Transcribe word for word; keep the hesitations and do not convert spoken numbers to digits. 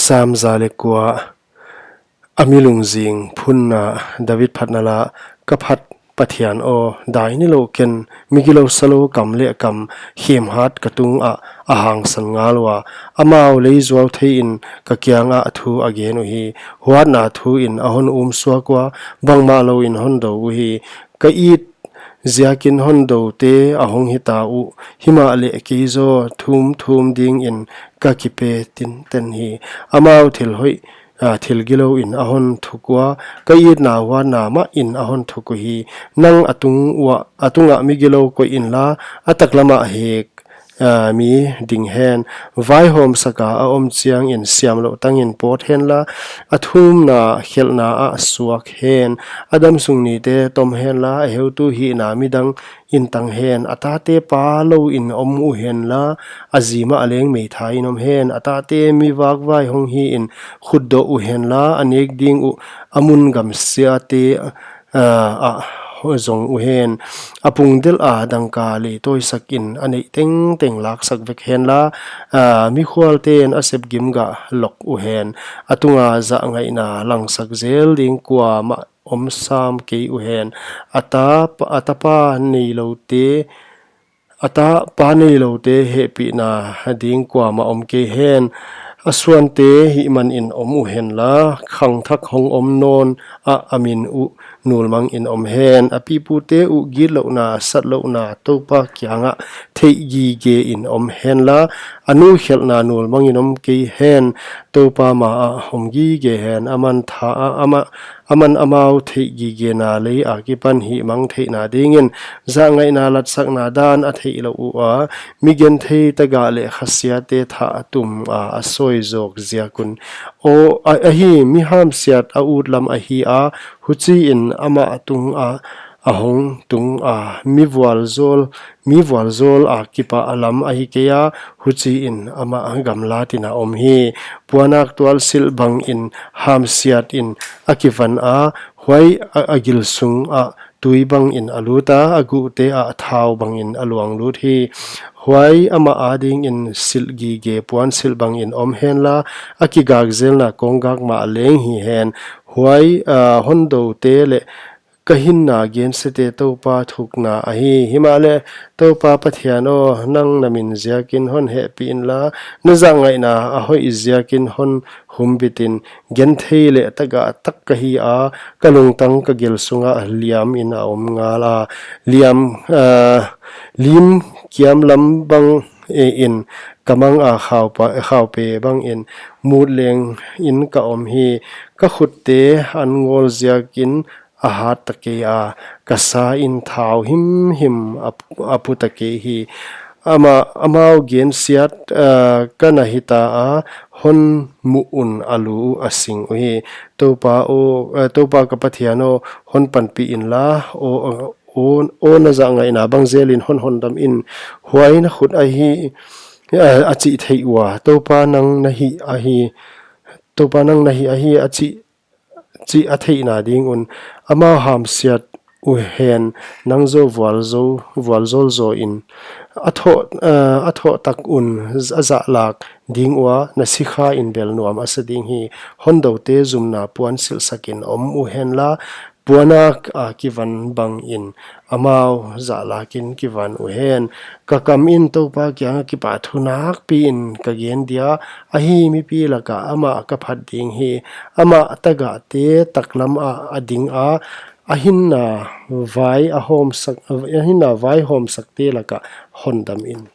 Sam za leh kua. A mi lungzing phunna. David phatna la. Ka phat Pathian aw, dai nilouh ken, migilou salou kam leh kam khemhat ka tungah a hangsan ngal ua. Amau lei zuau theiin ka kiangah thu a gen uhi. Huatna thuin a hon um suak ua, bangmah louin hon dou uhi. Ka it ziakin hon doute a hong hita uh, himahleh kei zaw thumthum dingin ka kipe tinten hi. Amau thil hoih, ah, thil gilouin a hon thuk ua, ka itna huatna mahin a hon thuk uhi. Nang a tung uah, a tungah migilou koih inla, a taklamah hek, ah, mi ding hen. Vaihawmsaka a om chiangin siamlouh tangin pawt henla, a thumna khelhna ah suak hen. A damsung nite tom henla, a heutu hihna midang in tang hen. A tate pa louin om uhenla, a zi mah leng meithain om hen. A tate mi vakvai hong hiin khutdoh uhenla, a nek ding uh a mun gamsiate, ah, ah zong uhen. A pung delha dangka leitawisakin a neih tengteng laksak vek henla, ah, mikhualten a sepgim gah lok uhen. A tunga zahngaihna langsak zel ding kuamah om sam kei uhen. A ta, a tapa neiloute, a tapa neiloute hehpihna ding kuamah om kei hen. A suante hihmanin om uhenla, khangthak hong om nawn ah a min uh nulmangin om hen. A pipute uh gitlouhna, satlouhna, Toupa kiangah theihgigein om henla, a nu khelhna nulmangin om kei hen. Toupa maah om gige hen. Aman tha, a, ama, aman amau theihgigena lei akipan hihmang theihna dingin zahngaihna latsakna dan a theihlouh ua, mi genthei tagah leh khasiate thah a tuma a sawizawk ziak un. Aw, a, ahi, mi hamsiat a utlam ahi a, huchiin amah tungah a hong tunga, mi vualzawl, mi vualzawl a kipah lam ahi kei a, huchiin amah gamlatin a om hi. Puanak tualsilh bangin hamsiatin a kivan a, huai a, a gil sungah tui bangin a lut a, a guhte ah thau bangin a luang lut hi. Huai amah adingin silh gige puansilh bangin om henla, a kigakzelna konggak mah leng hi hen. Huai, ah, hon doute leh ka hinna gensiate Toupa thukna ahi. Himahleh Toupa Pathian aw, nang na min ziakin hon hehpih inla, na zahngaihna a hoih ziakin hon humbitin. Genthei leh tagah tak ka hi a, ka lungtang ka gil sungah liamin a om ngal a. Liam, ah, lim kiamlam bang, eh, in ka manga khaupa, khaupe bangin mut lengin ka om hi. Ka khutte an ngawl ziakin a hat ta kei a, ka sain thau himhim a, a pu ta kei hi. Amah, amau gensiat, ah, ka na hita a, hon muh un a lu a sing uhi. Toupa aw, ah, Toupa ka Pathian aw, hon panpih inla, aw, aw, aw na zahngaihna bang zelin hon hondamin. Huai na khut ahi, ah, a chih theih ua. Toupa nang na hi ahi, Toupa nang na hi ahi a chih chih a theihna ding un. Amau hamsiat uhen, nang zaw vualzawl, vualzawl zawin. A thoh, eh, a thoh tak un a zahlak ding ua, na sikhain bel nuam a sa ding hi. Hon doute zumna puansilh sakin om uhenla, puanak a kivan bangin amau zahlakin kivan uhen. Ka kamin Toupa kiangah kipahthu nakpiin ka gen dia, ahi, mipi lakah amah ka phat ding hi. Amah tagahte taklamah a dinga, a hinna vai a hawmsak, a hinna vaihawmsakte lakah hondamin.